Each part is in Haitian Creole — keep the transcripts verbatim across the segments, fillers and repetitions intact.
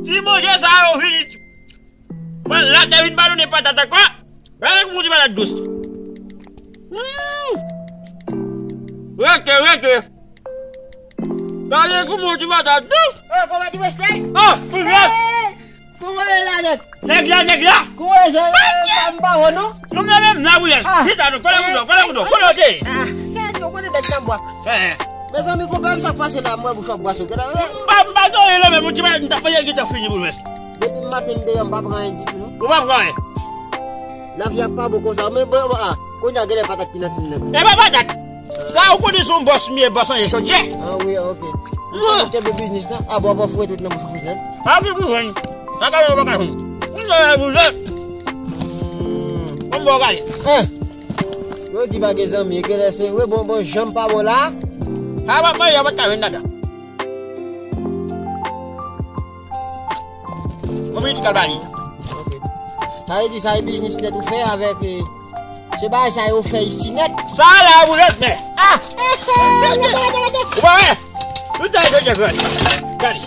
Ti manje sa yo vini. Mwen, la te vin ba nou de patat ankò. Gade kouman ti patat dous. Hmm. Rete, rete. Gade kouman ti patat dous. Oh, kòman ti Wesley? Oh, pou jwè. Hey! Kouman e la, nèg? Nèg la, nèg la. Kouman e, sa pa m pa wè, non? Nou menm, menm, la, wi, ah. Chita, nou, kole koudo, kole koudo, kole ote. Ah, nèg yo, kole nèg nan bwa. Eh, eh. Mezanmi, konpè m, sa k pase la, m wè bouch w ap bwase, gade. M pa, m pa gen anyen, non, men, moun ti pa, m t ap manje, gentan fini pou lwès. Depi maten, m deyò, m pa pran anyen ditou, non. Ou pa pran anyen? Lavi a pa bon konsa, men bon, ah, kounye a, genlè patat ki nan tin nan. E pa patat. Sa ou konnen se yon bòs m ye, bòs an ye chodyè. Ah wi, ok. Ou konnen te bè biznis la? Ah, bon, bon, foure tout nan bouch ou, Fidel. Ah, ki pou jwenn. Sa ka yo pa ka jwenn. Moun yo la boujè. Hmm. Bon, bon, gade. Eh. Yo di pa gen zanmi, ke lè se vre, bon, bon, janm pa bon la. Sa pa mwen, yo pa ka jwenn ladan. Konbyen ti kal bali? Ok. Sa vle di sa e biznis nèt ou fè avèk, eh, se bagay sa yo fè isi nèt. Sa la, boulèt, men. Ah! Ou pa wè? Ou ta jwenn grann. Gade.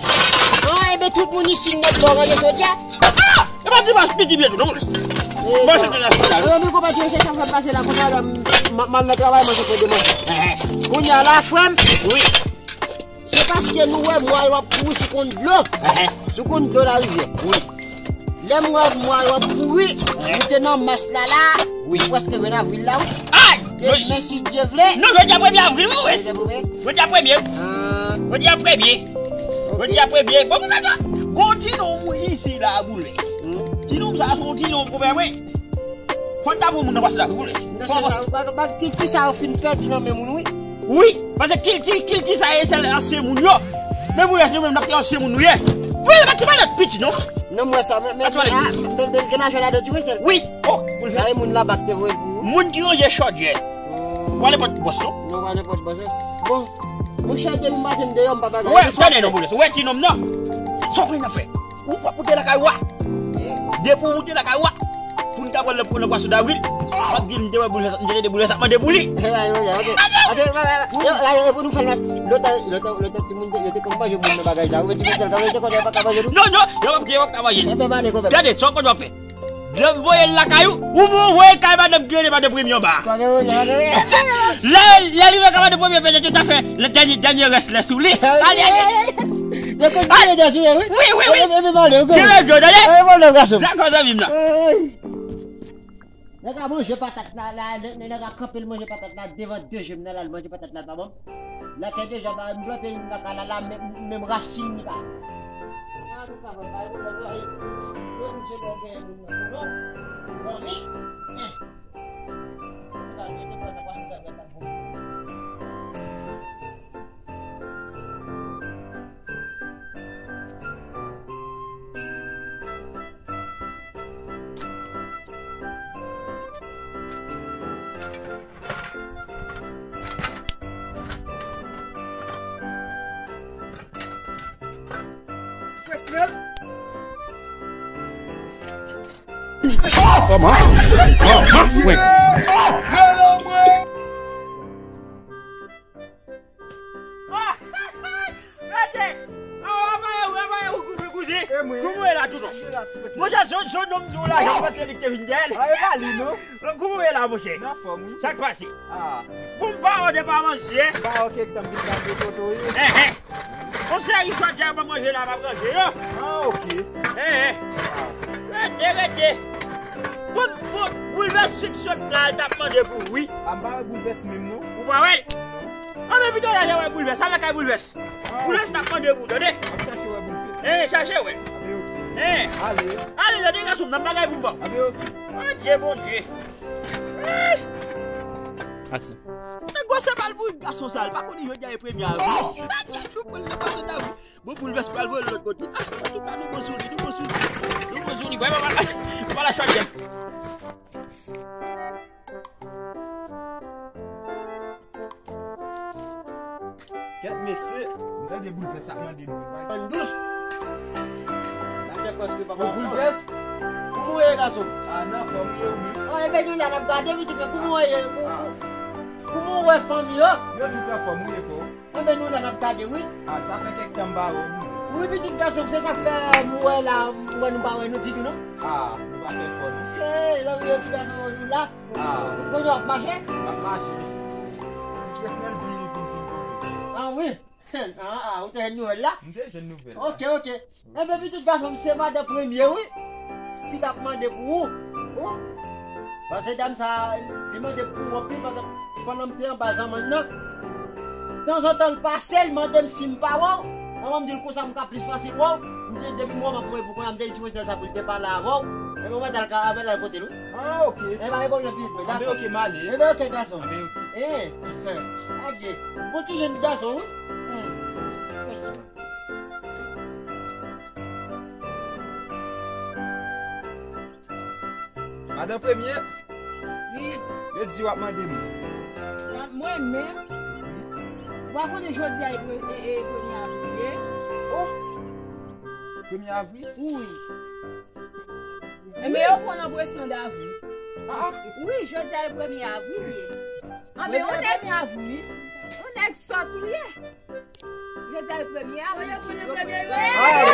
Ah, ebe tout moun isi nèt bò ranje chodyè. Ah! E pa dimanch piti byen tou, non, boulèt. Eh, manje sa. Nan, nan, nan, konpè, se sa k fè m pase la, konsa la, m, m, m al nan travay, manje pou demen. Eh, eh. Kounye a la, frè m. Wi. Se paske nou wè mwa yo ap kouri sou konn dlo. Ehe. Sou konn dlo larivyè. Wi. Lè m wè mwa yo ap kouri, ehe, nou te nan mas la la, wi, nou prèske jwenn avril la, wi. Ay! Demen, si Dye vle. Non, jodi a premye avril, wi, wi. Jodi a premye. Jodi a premye. Ah. Jodi a premye. Ok. Jodi a premye. Bon, pou mèt, gon ti nonm isi la, boulèt. Hmm. Ti nonm sa, se yon ti nonm, konpè, wi. Fò n ta pran moun nan pase la, wi, boulèt. Non, se sa, ba, ba, kilti sa yo fin pèdi nan men moun, wi. Wi, paske kilti, kilti sa e sèl ansyen moun yo. Men boulèt, nou menm, n ap fè ansyen moun nou ye. Wi, pa ti malèt piti, non. Non, mwen sa, men, men, men, ah, men, men, gen lajan ladan, ti, wi, sèl. Wi, oh, boulèt. Sa e moun laba k te voye l pou ou. Moun ki ranje chodyè. Hmm. Ou ale pòt bòs, non? Non, ou ale pòt bòs, non. Bon, monchè, depi maten m deyò, m pa bagay. Wè, tande non, boulèt. Wè, ti nonm nan. Sa w konnen n ap fè? Ou w ap moute lakay ou a. Depi w moute lakay ou a, pou n ka pran nan, nan pwason davril, w ap di m te wè boulèt, m te tande boulèt ap mande pou li. Ok. Ase, ase, ase, pou nou fè l, lòt, lòt, lòt, lòt timoun yo te konn manje moun nan bagay sa. Ou wè timoun tèl kòman yo te konn yo pa ka manje nou. Non, non, yo p ap, yo p ap ka manje l. Gade, sa w konn w ap fè. Lè m voye l lakay ou, ou voye l kay madanm ki rele madanm premye anba a. Lè, lè li wè kay madanm premye, petèt yo ta fè dènye, dènye rès lè sou li. Ale, ale. Yo konn tire dèyè sou yo, wi. Wi, wi, wi. Epi, epi, pale, ou konnen. Tire dèyè, tande? Epi, pale, gason. Sa kòz zanmi m nan. Ay. Nèg a manje patat la, la, nè-, nè-, nèg a kanpe l manje patat la devan de je m nan, l al manje patat la, l pa ban m. Latè deja ba m plante youn lakay la, la, menm, menm rasin li pa. Ah, nou pa ban m, pa yo, nou pa yo. Yo, misye bon, gen moun nan, non. Bon, wi. Eh. Ti Fresnel. Oh, mwen. Oh, mwen. Rete! Awa, apa e ou, apa e ou, kou-, kouzen? E mwen. Kouman w ye la, tonton? M ye la, ti mesye. Monchè, zòn, zòn nonm di w la, jan panse li k te vin dèyè l. A, e pa li, non. Kouman w ye la, monchè? Nan fòm, wi. Sa k pase? Ah. Bon, m pa wè w te pa manje. M pa wè w ke tan vin gade foto, wi. Eh, eh. On seri chodyè yo pa manje la, pa manje yo. Ah, ok. Eh, eh. Ah. Rete, rete. Bon, bon, boulvès fik sot la, l t ap mande pou ou, wi. A, m pa wè boulvès menm, non. Ou pa wè l? Non. A, men pito la, wè boulvès. Sa lakay boulvès. Ah, boulvès t ap mande pou ou, tande? M ap chache wè boulvès. Eh, chache wè. A, men ok. Eh. Ale. Ale, tande, gason m nan, bagay pou m ba w. A, men ok. Adye, Bondye. Aksyon. Nèg gwosè bal pou gason sa, l pa konnen jodi a e premye avril. Bagay nou pran nan pase nan. Bon, boulvès pral voye l lòt kote. Ah, antouka, nou bon sou li, nou bon sou li. Nou bon sou li, bòy, papa, papa la chòt dèm. Kèt mesye, m tande boulvès ap mande nou. Ann dous. N ap fè kòz ke papa. Bon, boulvès. Kouman w ye, gason? Ah, nan fòm, ou ye ou menm? Ah, enben nou la, n ap gade pitit mwen, kouman w ye? Kou-, kou-, kouman w wè fanmi yo? Yo tout anfòm, ou ye kò? Enben nou la, n ap gade, wi. Ah, sa fè kèk tan m pa wè w, boulvès. Wi, pitit gason m, se sa k fè m wè la, m wè nou pa wè nou ditou, non? Ah, nou pa fè fò, non. Hey, zanmi yo, ti gason, nou la. Ah. Kounye a w ap mache? M ap mache. Ti frè m nan di pou m vin kote. Ah, wi. Ah, ah, ou te jwenn nouvèl la? M te jwenn nouvèl la. Ok, ok. Enben, pitit gason m, se madan Premye, wi, ki t ap mande pou ou. Ou? Paske dam sa, li mande pou ou anpil, paske pandan m te anba zanmann nan, tanzantan l pase, l mande m si m pa wè w. Mwen, m di l konsa m ka plis fasil wè w. M di, depi m wè w, m ap voye pou konnen, m te di ti mesye sa pou l te pale avè w. Enben, mwen t al ka, mwen t al kote l, wi. Ah, ok. Enben, pa gen pwoblèm, pitit mwen, dakò. Anben, ok, m ale. Enben, ok, gason. Anben, ok. Eh, ok. Bon ti jèn gason, wi. Hmm. Madan Premye, wi, yo di w ap mande m. Sa, mwen menm, ou pa konnen jodi a e pre-, e, e premye avil ye? Oh! Premye avil? Wi. Enben, yo pran nan presyon davil. Ah, ah. Wi, jodi a e premye avil ye. Anben, jodi a e premye avil, wi. Yon nèg sòt ou ye. Jodi a e premye avil. Yo pran nan presyon. Ah,